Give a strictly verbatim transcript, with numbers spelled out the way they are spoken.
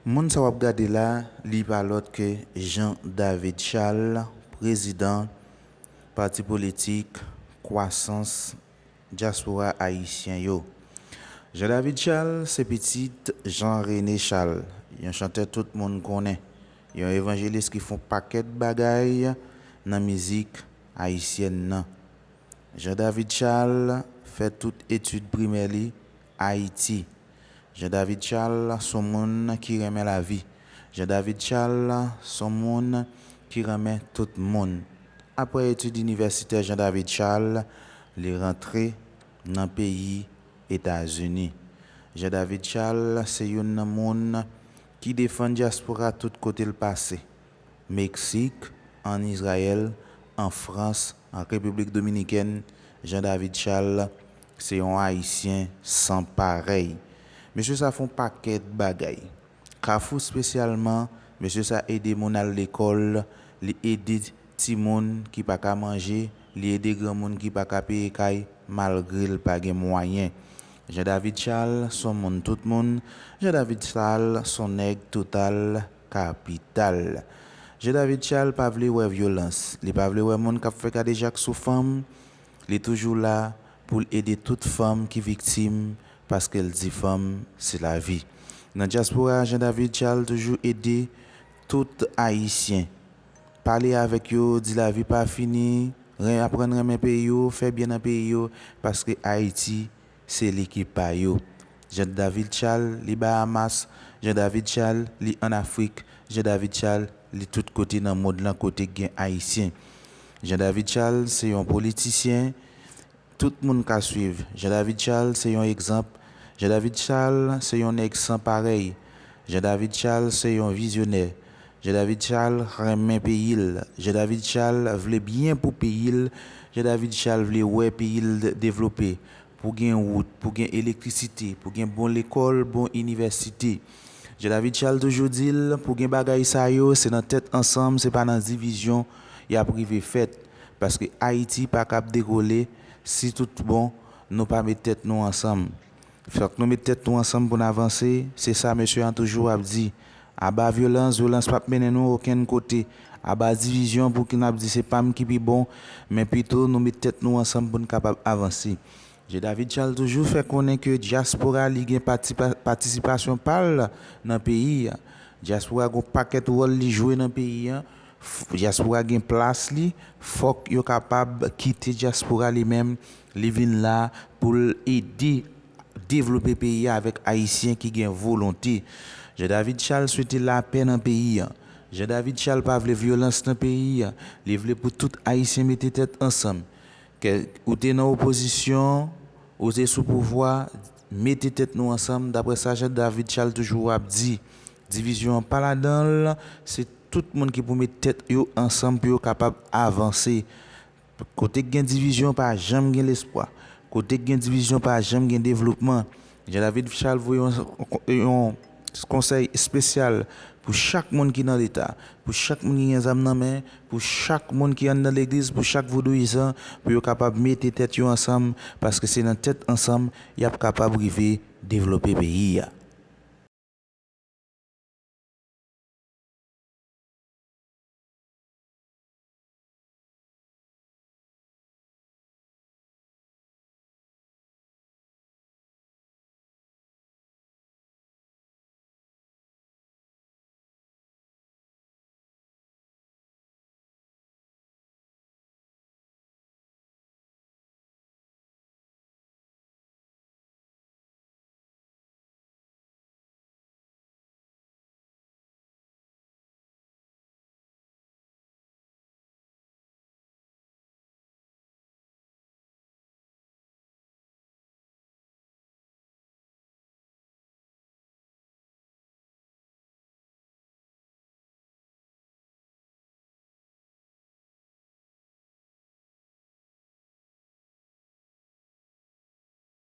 Moun sa w ap gade la, li pa lòt ke Jean David Charles, prezidan pati politik Kwasans Dyaspora Ayisyen yo. Jean David Charles se pitit Jean René Charles, yon chantè tout moun konnen, yon evanjelis ki fè yon pakèt bagay nan mizik ayisyèn nan. Jean David Charles fè tout etid primè li Ayiti. Jean David Charles se yon moun ki renmen lavi. Jean David Charles se yon moun ki renmen tout moun. Apre etid inivèsitè Jean David Charles, li rantre nan peyi Etazini. Jean David Charles se youn nan moun ki defann dyaspora tout kote l pase. Meksik, ann Izrayèl, an Frans, an Repiblik Dominikèn, Jean David Charles se yon Ayisyen san parèy. Mesye sa fè yon pakèt bagay. Kafou espesyalman, mesye sa ede moun al lekòl, li ede timoun ki pa ka manje, li ede granmoun ki pa ka peye kay malgre l pa gen mwayen. Jean David Charles se yon moun tout moun, Jean David Charles se yon nèg total kapital. Jean David Charles pa vle wè vyolans, li pa vle wè moun k ap fè kadejak sou fanm, li toujou la pou l ede tout fanm ki viktim, paske l di fanm se lavi. Nan dyaspora, Jean David Charles toujou ede tout Ayisyen. Pale avèk yo, di lavi pa fini, ren-, aprann renmen peyi yo, fè byen nan peyi yo, paske Ayiti se li ki pa yo. Jean David Charles, li Bahamas, Jean David Charles, li ann Afrik, Jean David Charles, li tout kote nan mond lan kote gen Ayisyen. Jean David Charles se yon politisyen tout moun ka swiv. Jean David Charles se yon egzanp. Jean David Charles se yon nèg san parèy. Jean David Charles se yon vizyonè. Jean David Charles renmen peyi l. Jean David Charles vle byen pou peyi l. Jean David Charles vle wè peyi l de-, devlope. Pou gen wout, pou gen elektrisite, pou gen bon lekòl, bon inivèsite. Jean David Charles toujou di l, pou gen bagay sa yo, se nan tèt ansanm, se pa nan divizyon y ap rive fèt. Paske Ayiti pa kab dekole si tout bon nou pa met tèt nou ansanm. Fòk nou met tèt nou ansanm pou n avanse, se sa mesye an toujou ap di. Aba vyolans, vyolans p ap mennen nou okenn kote. Aba divizyon pou ki n ap di se pa m ki pi bon, men pito nou met tèt nou ansanm pou n kapab avanse. Jean David Charles toujou fè konnen ke dyaspora li gen patipa-, patisipasyon pa l nan peyi a. Dyaspora gon pakèt wòl li jwe nan peyi a. F-, dyaspora gen plas li. Fòk yo kapab kite dyaspora li menm, li vin la pou l ede devlope peyi a avèk Ayisyen ki gen volonte. Jean David Charles swete lapè nan peyi a. Jean David Charles pa vle vyolans nan peyi a. Li vle pou tout Ayisyen mete tèt ansanm. Kè ou te nan opozisyon, ou te sou pouvwa, mete tèt nou ansanm, daprè sa Jean David Charles toujou ap di. Divizyon an pa ladan l, se tout moun ki pou met tèt yo ansanm pou yo kapab avanse. Kote k gen divizyon, pa janm gen lespwa. Kote k gen divizyon, pa janm gen devlopman. Jean David Charles voye yon, yon konsèy espesyal pou chak moun ki nan Leta, pou chak moun ki gen zam nan men, pou chak moun ki anndan legliz, pou chak vodouyizan, pou yo kapab mete tèt yo ansanm, paske se nan tèt ansanm y ap kapab rive devlope peyi a.